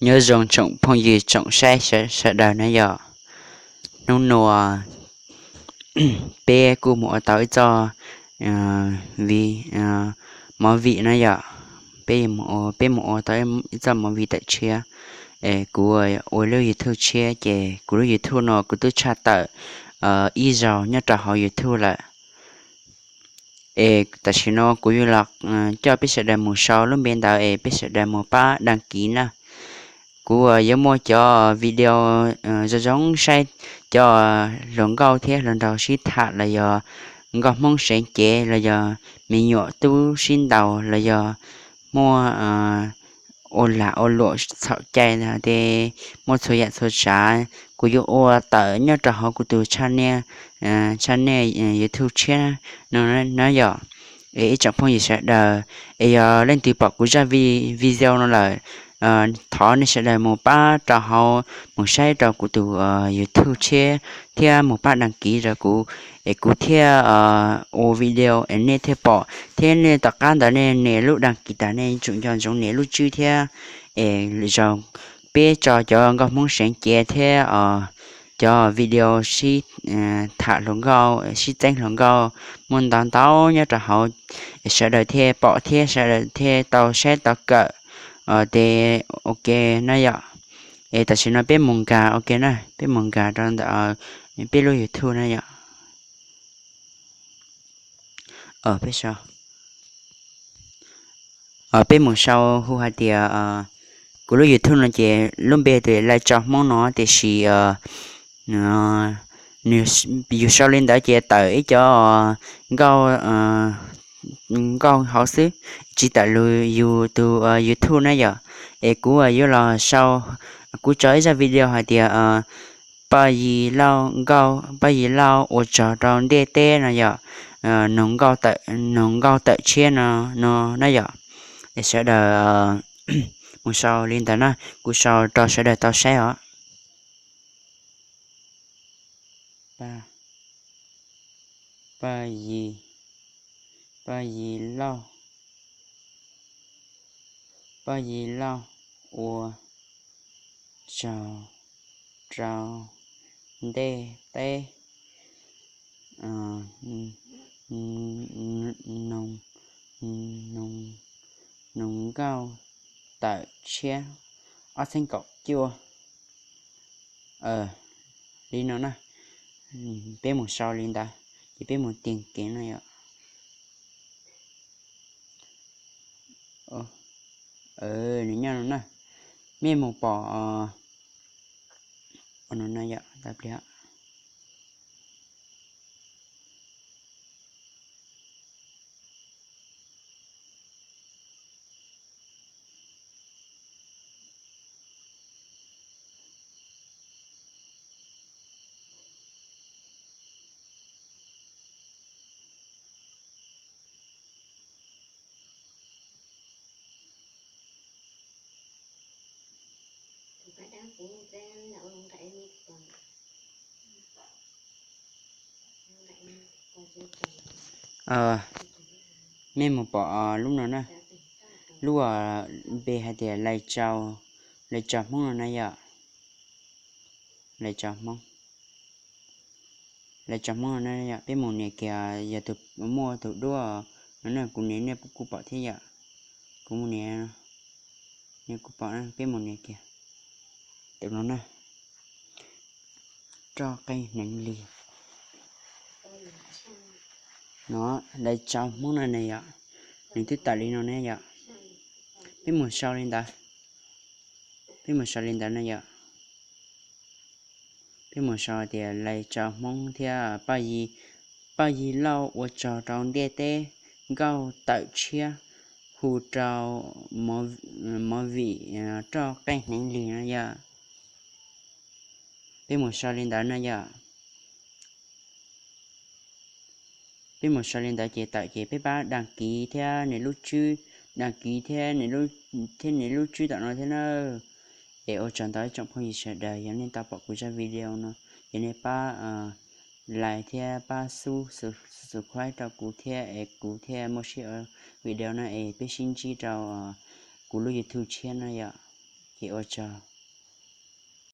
Nyob zoo tsoom phooj ywg tsoom saib sawv daws na yom. Hnub nua peb kuj mus ua tau ib txoj movie na yom. Peb mus ua tau ib txoj movie tawm tshiab. Kuv ua lub YouTube tshiab ces kuv lub YouTube no kuv twb tshaj tawm ib zaug nyob rau hauv YouTube lawm. Es tam sim no kuv yuav los coj peb sawv daws mus sau lub npe ntawd es peb sawv daws mus pab đăng ký na. Kuv yuav muaj cov video zoo zoo saib, cov hluas nkauj thiab hluas nraug sib tham los yog nkauj Hmoob seev cev los yog me nyuam tub sib ntaus los yog muaj ua lag ua luam txhaum cai tes muaj txhua yam txhua tsav, kuv yuav ua tawm nyob rau hauv kuv tus channel, channel YouTube tshiab no na yom. Es ib tsoom phooj ywg sawv daws, es yog leej twg pom kuv zaj video no lawm, thov nej sawv daws mus pab rau hauv, mus saib rau kuv tus YouTube tshiab thiab mus pab đăng ký rau kuv, es kuv thiaj ua video es nej thiaj pom thiab nej tom qab ntawd nej nias lub đăng ký tas nej tsum nco ntsoov nias lub tswb thiab. Es zoo peb tso cov nkauj Hmoob seev cev thiab cov video sib tham hluas nkauj sib txeeb hluas nkauj muaj ntau ntau nyob rau hauv, sawv daws thiaj pom thiab sawv daws thiaj tau saib tau kawm tes ok na yom. Es tam sim no peb mus nkag ok na, peb mus nkag rau ntawm peb lub YouTube na yom. Peb sau, peb mus sau hu hais tias, kuv lub YouTube no ces lub npe tias Lais Tso Hmoob no tiam sis yus sau li ntawd ces tawm ib co nkauj hauv xwb, tsis tawm yus tus YouTube na yom. Es kuv yuav los sau, kuv tso ib zaj video hais tias Paj Yig Lauj nkauj, Paj Yig Lauj ua tsog rau ntiaj teb no yom, noog nkauj tawm tshiab no, no na yom. Es sawv daws mus sau li ntawd na, kuv sau rau sawv daws tau saib os. Paj, Paj Yig, Paj Yig Lauj, Paj Yig Lauj ua tsog rau ntiaj teb, noog, noog nkauj tawm tshiab, ob txhiab kaum cuaj. Li no na, peb mus sau li ntawd ces peb mus tìm kiếm no yom. Nws nyob no na, mej mus pom no na yom, tab pliag. Mej mus pom lub no na, lub npe hais tias Lais Tso Hmoob no na yom. Lais Tso Hmoob, Lais Tso Hmoob no na yom. Peb mus nias kiag, yog tus muaj tus duab no na, kuv nias nej kuj pom thiab yom. Kuv mus nias, nej kuj pom, peb mus nias kiag. Tus no na, Roj Qeej Hneev Lig no, Lais Tso Hmoob no na yom. Nws twb tawm li no ne yom. Peb mus sau li ntawd, peb mus sau li ntawd na yom. Peb mus sau tias Lais Tso Hmoob thiab Paj Yig Lauj ua tsog rau ntiaj teb, nkauj tawm tshiab, hu rau movie Roj Qeej Hneev Lig no yom. Peb mus sau li ntawd na yom. Peb mus sau li ntawd ces tawm ces peb pab đăng ký thiab nias lub tswb, đăng ký thiab nias lub tswb tom no thiab na. Es ua tsaug ntau ib tsoom phooj ywg sawv daws, yog nej tau pom kuv zaj video no, yog nej pab like thiab pab sub subscribe rau kuv thiab es kuv thiaj muaj siab ua video no es peb sib ntsib rau kuv lub YouTube tshiab no yom. Ces ua tsaug.